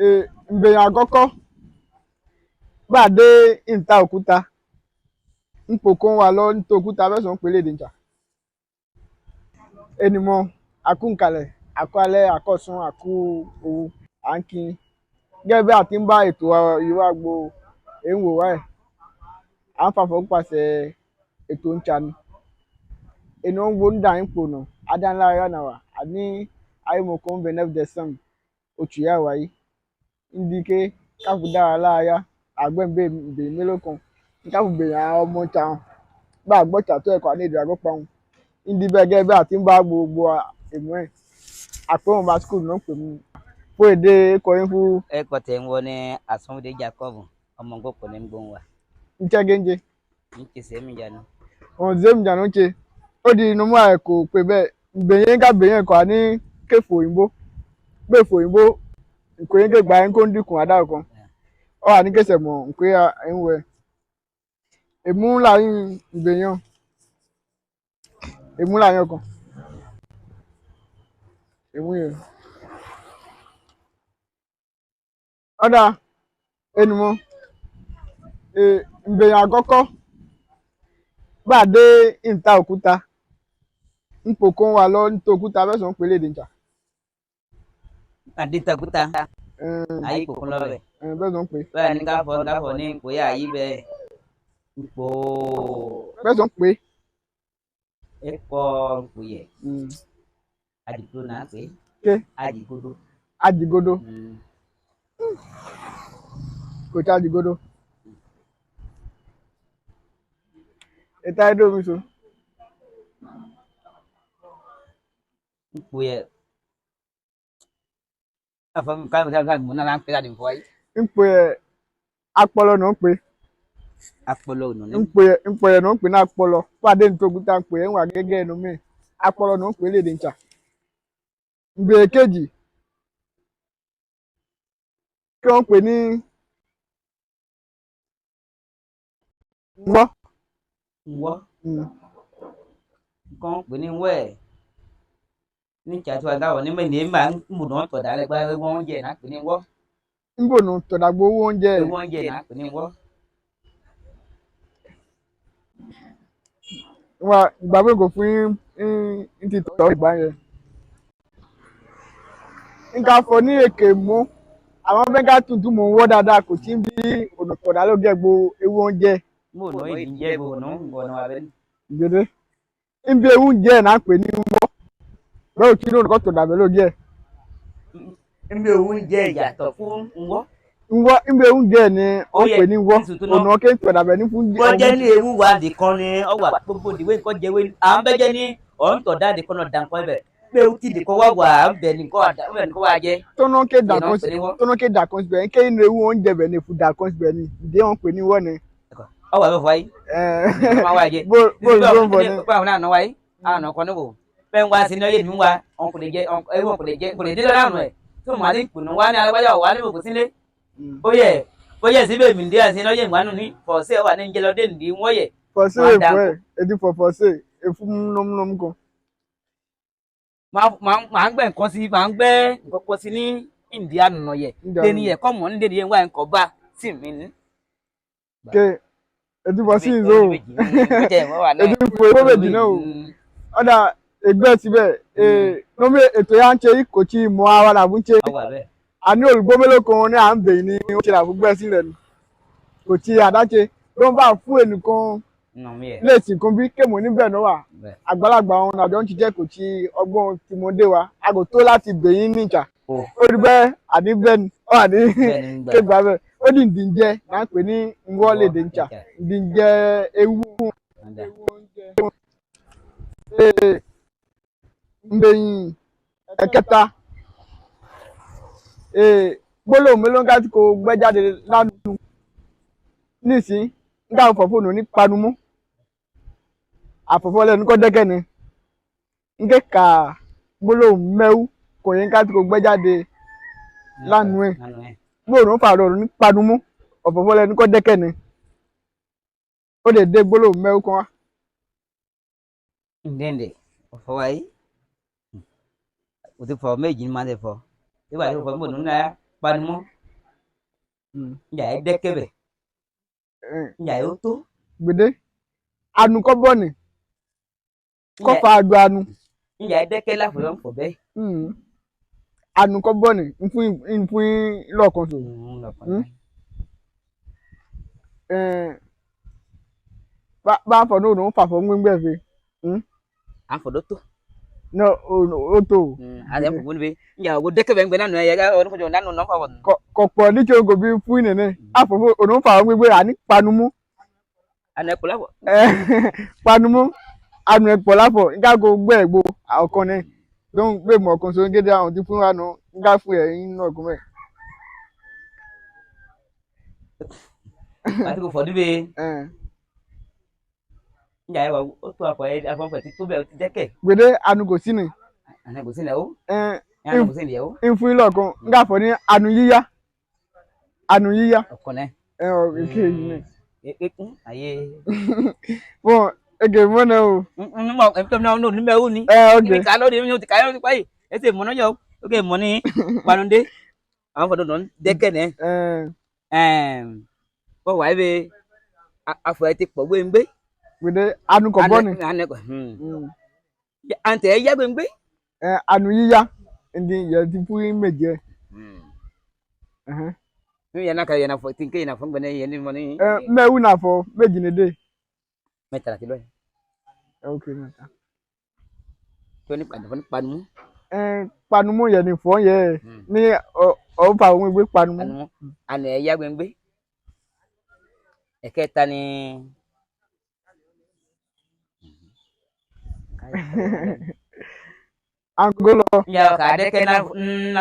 Ìgbèyàn àkọ́kọ́ bá dé ìta òkúta ńpò kó ń wà lọ níta òkúta bẹ́sàn ń pèlè dèjà enimọ akúnkalẹ̀ akọ alẹ́ akọ̀sùn akú òwu à ń kí gẹ́gẹ́ bí a ti ń bá ètò ìwà gbo èń wò wá ẹ̀ à ń fàfọ̀ pàṣẹ ètò ń tsani eni ń wo ń dà ń pò nà adánlára nà wà àní ayémọ̀kọ́ ń 29 décembre oṣù yà wáyé ndike káfù dára láàyà àgbẹ̀ǹbẹ̀ bèè mélòó kan káfù bèèrè àwọn ọmọ tsa wọn bá àgbọ̀tsà tó ẹ̀kọ́ àní èdè àgbọ̀pá wọn ndí bẹ́ẹ̀ gẹ́gẹ́ bí a ti ń bá gbogbo èmú ẹ̀ àpéwọ̀n bá skul náà pè mí fún èdè kọrin fún. Ẹ kọ tẹ̀ ń wọ ní Àsúnwìdé Jacob ọmọ gbọ́pọ̀ ní gbóhùn wa. Ntsẹ gẹ́njẹ. Ń tse sẹ́mi jánu. Ọ̀n zémi jánu ń tse ó di inú mọ́ ẹ̀ kò pé bẹ́ẹ̀ gbèyẹn ká gbèyẹn kọ́ àní kéfò òyìnbó gbèfò òyìnbó nkòyín ké gba ẹ̀ ń kó ń dínkù adá kan ọ wà ní kẹsẹ̀ mọ̀ nkòyí ẹ̀ ń wẹ̀ èmú làyín gbèyàn èmú làyín ọkàn èmú yẹn. Ọ̀dà enumọ ìgbèyàn àkọ́kọ́ bá dé ìta òkúta ńpò kó ń wà lọ níta òkúta bẹ́sàn ń pèlè dèjà. Adé takuta ayé kòkó lọ́bẹ̀. Bẹ́sàn ń pè. Bẹ́ẹ̀ ni káfọ́ ní ipò yà yí bẹ́ẹ̀ ipò. Bẹ́sàn ń pè. Ekɔ ipò yẹ. Adigodo náà pè. Ké. Adigodo. Adigodo. Kò tí adigodo. Ètò ayé dómi so. Ipò yẹ. Ipò yẹ akpọlọ nà ń pè. Akpọlọ nà ní. Ipò yẹ nà ń pè ní akpọlọ fún adé nítòkúta ń pè é ń wà gẹ́gẹ́ ẹnu mi akpọlọ nà ń pè lédè ntsà. Ìgbè kejì kí wọ́n pè ní nwọ́. Nwọ́. Nǹkan pè ní nwọ́ ẹ̀ ní ìtsàtú àgáwọ̀ ní mẹ́rin ní máa ń múnà tọ̀dà lẹ́gbàá owó oúnjẹ náà pè ní nwọ́. Nbònú tọ̀dà gbọ́ owó oúnjẹ. Owó oúnjẹ náà pè ní nwọ́. Wà ìgbà pé kò fún ń ti tọ́ ìgbà yẹn. Nǹkan fọ ní èkè mú àwọn bẹ́ńkà tuntun mò ń wọ́ dáadáa kò tí ń bí ọ̀nà tọ̀dà ló gẹ̀ gbo ewu oúnjẹ. Mbònú ìdí jẹ́ bònú bònú abẹ́. Ìgbéde nbí ewu oúnjẹ náà pè ní nwọ́ bẹ́ẹ̀ ò tí ní olùkọ́ tọ̀dà bẹ́ẹ̀ ló jẹ́. Nbí ewu oúnjẹ yàtọ̀ fún nwọ́. Nwọ́ nbí ewu oúnjẹ ni wọ́n pè ní nwọ́ ọ̀nà ké tọ̀dà bẹ́ẹ̀ ní fún. Bọ́jẹ́ ní ewu wa nìkan ni ọwà gbogbo ìdíwé nǹkan jẹ́wé à ń bẹ́jẹ́ ní ọ̀n tọ̀dá nìkan náà dànkọ́ ibẹ̀ pé ewu ti nìkan wá wà á bẹ̀ nìkan wà jẹ́. Tọ́nà ké dàkọ́ síbẹ̀ ké inú ewu oúnjẹ bẹ̀ ni èfù dàkọ́ síbẹ̀ ni ìdí wọn pè ní wọ́ ni. Ọwà bẹ fọ ayé. Bó ló ń bọ̀ ní. Bẹ́ẹ̀ ń wá sí ní ọyẹ́ mi ń wá ọkùnrin jẹ ewu ọkùnrin jẹ kò lè dé lọ́la àná ẹ̀ tó mọ̀ àti kùnú wá ní alágbájá wà ní òkú sílé. Ó yẹ síbẹ̀ mi dé àti lọ́yẹ̀ ìwánu ní fọ̀ọ́sẹ̀ wà ní njẹ́ lọ́dẹ̀ nìdí wọ́n yẹ. Fọ̀ọ́sẹ̀ èfú ẹ̀ èdè fọ̀ọ́sẹ̀ èfú nọ́múnọ́mú kan. Màá ń gbẹ́ nǹkan sí màá ń gbẹ́ nǹkan kan sí ní ìdí àná yẹ déni yẹ kọ́ mọ̀ ní déni yẹ wá nǹkan bá sí mi ní. Ké èdè fọ̀ọ́sẹ̀ ìzó èdè fọ̀ méjì náà ọ̀dà ẹgbẹ́ síbẹ̀ lómi ètò yà ń ṣe kò tí mọ ara làbú ń ṣe àní olùgbò mélòó kan ní à ń bèyìn ní ó ṣe làbú gbẹ́ sílẹ̀ ni kò tí àdáṣe ló ń bá fún ẹnìkan léèsì kan bí kémù níbẹ̀ náà wà àgbàlagbà wọn àjọ ń ṣiṣẹ́ kò tí ọgbọ́n tìmọ̀dé wa a kò tó láti bèyìn níjà ó rí bẹ́ẹ̀ àní bẹ́ẹ̀ ni ó àní kégbà bẹ́ẹ̀ ó ní ìdíjẹ́ náà ń pè ní ngọ́lẹ̀dẹ̀ níjà ìdíjẹ́ ewu mbẹ̀yìn ẹ̀kẹta gbólóhùn mélòó ká tí kò gbẹ́ jáde lánàá nísìn nígbà fọ̀fọ́nù ní panumú àfọ̀fọ́ lẹ́nu kọ́ dẹ́kẹ́ ni nke ka gbólóhùn mẹ́wú kò yẹn ká tí kò gbẹ́ jáde lánàá ẹ̀ gbólóhùn fàrọ̀ ní panumú ọ̀fọ̀fọ́ lẹ́nu kọ́ dẹ́kẹ́ ni ó lè dé gbólóhùn mẹ́wú kan wá. Ndende ọ̀fọ̀ wáyé o ti fọ méjì ní máa ti fọ nígbà tí o fọ mbọ nínú náà Panumọ́ ǹjà ẹ dẹ́kẹ́ bẹ̀ ǹjà ẹ ó tó. Gbèdé anu kọ́ bọ́ ni kọ́ fa agbo anu. Ǹjà ẹ dẹ́kẹ́ láfọ̀ọ́ ń fọ̀ bẹ́ẹ̀. Anu kọ́ bọ́ ni nfun lọ́ọ̀kan so. Bá a fọ̀ ní òun fàfọ̀ ń gbẹ́ fi. À ń fọ̀ tó. No, o tó. Àti ẹ̀fọ̀ fún mi ǹjà ògo dẹ́kẹ́ bẹ̀ ń gbẹ nánu ẹ̀yẹ ọdún kọjọ nánú nọ́mbà wọ̀. Kọ̀pọ̀ ní tí o kò bí fún ìnẹ̀nẹ̀ àfọ̀fọ̀ òun fà ń gbégbé àní panumú. Àná ẹ̀kọ́ láfọ̀. Panumú anu ẹ̀pọ̀ láfọ̀ nǹkan kò gbẹ́ ẹ̀gbọ́ ọ̀kan ní tó ń gbé mọ̀ ọ̀kan so gédé àwọn tí fún wa nù nǹkan fún ẹ̀ ń nà ọ̀kan mẹ́. Àti kò fọ̀ níbi. Ǹjà ẹ̀ wà ó tó àpò ẹ̀ àfọ̀nfẹ̀ ti tó bẹ́ẹ̀ ó ti dẹ́kẹ̀. Gbèdé anu kò sí ni. Àná kò sí ni ẹ̀ ó. Anu kò sí ni ẹ̀ ó. Ń fún ilé ọ̀kan nǹkan fọ̀ ní anu yíyá anu yíyá. Ọ̀kan náà. Ẹ ọ̀ èkejì náà. Ayé. Bon, ege mọ́nà o. Mọ̀ ẹ̀ náà ní mẹ́wù ni. Ẹ ok. Ibi ká lóde mi ò ti ká lóde páyì. Ẹ ti mọ̀ náà yọ. Ok mọ̀ ní panudé. Àwọn fọdún náà dẹ́kẹ̀ nẹ́. Wọ́n wà ebe afọ ẹ ti pọ̀ gbéńgbé. Gbèdé anu kọ̀ bọ́ ni. Àǹtẹ̀ ẹ yá gbéńgbé. Anu yíyá ndí yẹ ti fún méje. Mi yẹn náà ka yẹn náà fọ tí n ké yẹn náà fọ gbẹ́nẹ́ yẹn ní mọ́ ní. Mẹ́wù náà fọ méjì ní dé. Mẹ́ta láti lọ́yẹ̀. Ok mẹ́ta. Tí wọ́n ní padà fún panumú. Panumú yẹn ni fọ́ yẹ ní ọ̀fà òun ìgbé panumú. Panumú àná ẹ̀yà gbẹ̀ngbẹ́. Ẹ̀kẹta ni. Angolo. Ǹjẹ́ ọkà adẹ́kẹ́ náà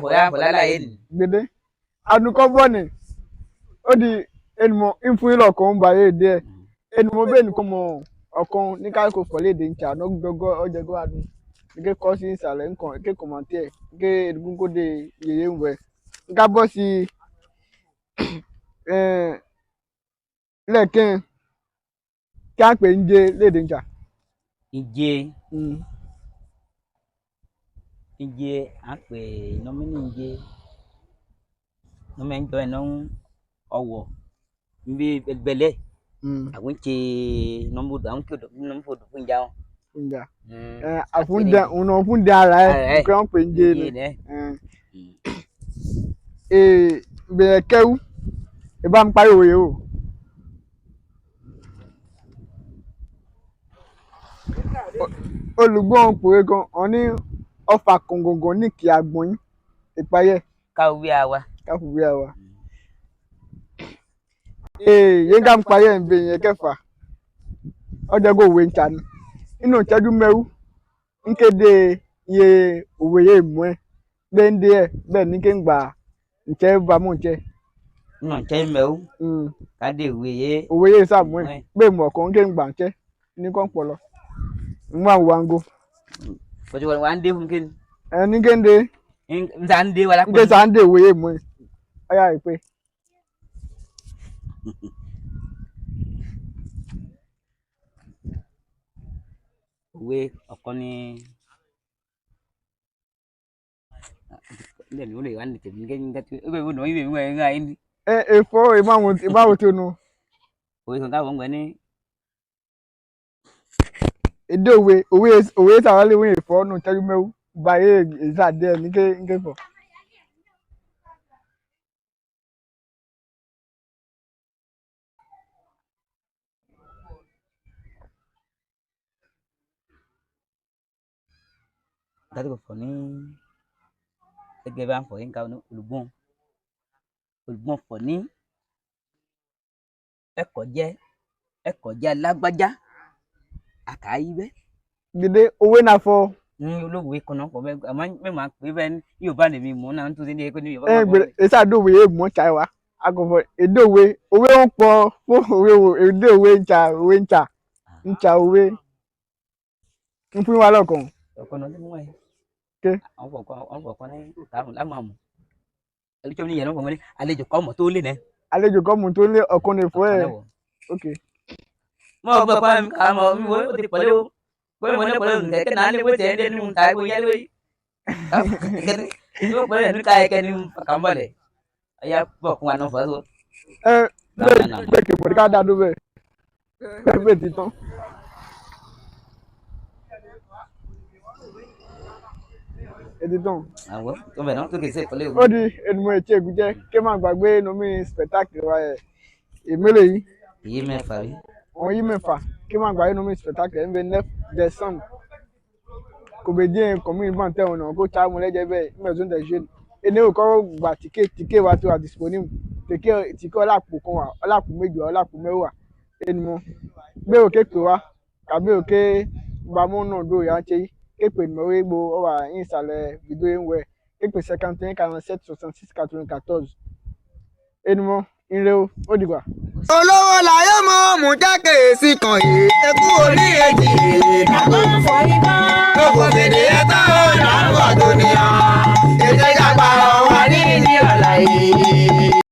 fọ̀ yà fọ̀ lálàyé ni. Gbèdé anukọ bọ́ ni ó di enumọ nfun ilé ọkàn ń ba yé díẹ̀ enumọ bẹ́ẹ̀ nìkan mọ ọ̀kan ní káyọ̀kọ̀ fọ̀lédè ń tsa ọ̀nàgbọ́gọ́ ọ̀jẹ̀gọ́ adùn nke kọ́ sí ìsàlẹ̀ nǹkan nke kọ̀mọ̀tì ẹ̀ nke egungun kó de yèyé ń wẹ̀ nká bọ́ sí lẹ́ẹ̀kẹ́ kí á pè ń jẹ léde ń tsa. Ìje ìje à ń pè nọ́mínì ìje nọ́mẹ́ ń jọ ẹ̀ náà ọ̀wọ̀ nbí bẹ̀lẹ̀ àwọn tse nọ́mbòdò àwọn kí nọ́mbòdò fún ìjà wọn. Ìjà àfúndẹ òun àfúndẹ ara ẹ kí wọ́n pè ń jẹ ni. Bẹ̀rẹ̀ kẹ́wù ìbá ń parí òye o. Olùgbọ́n pòwe kan ọ̀ ní ọfà kọ̀ǹgọ̀ǹgọ̀ ní kí agbọ̀n yín ìpayẹ́. Káwé àwa. Káwé àwa. Yẹn ká ń payẹ́ ń bẹ yẹn kẹfà ọjọ́ kó òwe ń ta ni inú ìtẹ́jú mẹ́wú ń kéde iye òwe yẹn mú ẹ bẹ́ẹ̀ ń dé ẹ bẹ́ẹ̀ ní ké ń gbà ǹjẹ́ bá mú ǹjẹ́. Nínú ìtẹ́jú mẹ́wú ká dé òwe yé. Òwe yẹn sàmú ẹ bẹ́ẹ̀ mọ̀ ọ̀kan ké ń gbà ǹjẹ́ ní kàn pọ̀ lọ. Ń wá wà ń go. Bọ́jú wọn wá ń dé fún kí ni. Ẹ ní kéde. N ta ń dé wa lápò. N ké sa ń dé òwe yẹn mú ẹ ọyá ìpè. Òwe ọ̀kan ni ilé mi ò lè wá ní tèmi ní kí ẹ bẹ nà ibè mi wẹ̀ ń ra ẹni. Ẹ efo ìmáwò tí o nu. Òwe kan káwọn gbẹ ní. Èdè òwe òwe òwe sàwọn lè wí ìfọ́ nù tẹ́jú mẹ́wú báyé ìsàdé ẹ̀ ní ké fọ̀. Tàbí kò fọ̀ ní gẹ́gẹ́ bá ń fọ̀ yín ká olùgbọ́n olùgbọ́n fọ̀ ní ẹ̀kọ́ jẹ́ ẹ̀kọ́ jẹ́ alágbájá àkàáyí bẹ́. Gbèdé òwe náà fọ. Ní olówó kan náà kọ bẹ́ẹ̀ àmọ́ mẹ́ máa pè bẹ́ẹ̀ ní Yorùbá lèmi mọ̀ náà ń tún sí ní ẹ̀kọ́ ní Yorùbá. Ẹ gbèdé èsì àdóòwe yé mọ̀ ṣáà wá akọ̀fọ̀ èdè òwe òwe ń pọ̀ fún òwe wo èdè òwe ń ta òwe ń ta ń ta òwe ń fún wa lọ́kàn. Ọ̀kan náà ló mú ẹ. Ké. Àwọn fọ̀ọ̀kan ní kàrún lámàmù. Àlejò ní ìyẹn náà àlejò kọ́ mọ̀ tó lé nẹ. Àlejò kọ́ mọ̀ tó lé ọ̀kan ní fún ẹ. Ok. Mọ̀ gbọ́ pa àmọ̀ mi wo ó ti pọ̀lẹ́ o. Bóyá mo ní pọ̀lẹ́ o kẹ̀kẹ́ náà lé wọ́n tẹ̀ ẹ́ nínú ta ẹgbẹ́ yẹn lórí. Ní pọ̀lẹ́ ní ká ẹ̀kẹ́ ní kàmbọ̀lẹ̀. Ọ̀yá bọ̀ kún wa náà fọ́ so. Ẹ bẹ́ẹ̀ bẹ́ẹ̀ kì í pọ̀ ní ká dá dúró bẹ́ẹ̀ bẹ́ẹ̀ bẹ́ẹ̀ ti tán. Ẹ ti tán. Àwọn tó bẹ̀ náà tó kì í ṣe ìkọ́lé Ó di ènìmọ̀ ètí ègúnjẹ́ kí má gbàgbé nomi spectacle wa ẹ̀ ìmẹ́lẹ̀ yìí. Èyí mẹ́fà rí. Àwọn yìí mẹ́fà kí má gbàgbé nomi spectacle ẹ̀ ń bẹ 9 décembre kòbèdíẹ̀ commune bàǹtẹ̀ ọ̀nà kó tsa mu lẹ́jẹ̀ bẹ́ẹ̀ maison des jeunes ene o kọ́ gba ticket, ticket wa tó wà disponible, ticket ticket ọlápò kan wà, ọlápò méjì wà, ọlápò mẹ́wàá enumọ gbé òkè pè wá tàbí òkè gbàmú náà dó yà ń ṣe yìí képe numéro yìí gbo ọ wà ní ìsàlẹ̀ fídíò yìí ń wẹ̀ képe 51 47 66 94 enumọ ire o, ó dìgbà. Olówó láyé mọ́ mú jákè sí kan yìí ekú orí èjì Kàkó ń fọ igbá. Gbogbo fèdè ẹ̀tọ́ ìdánwò tó níyà ètò ìjàpá wà ní ìdí ọ̀la yìí.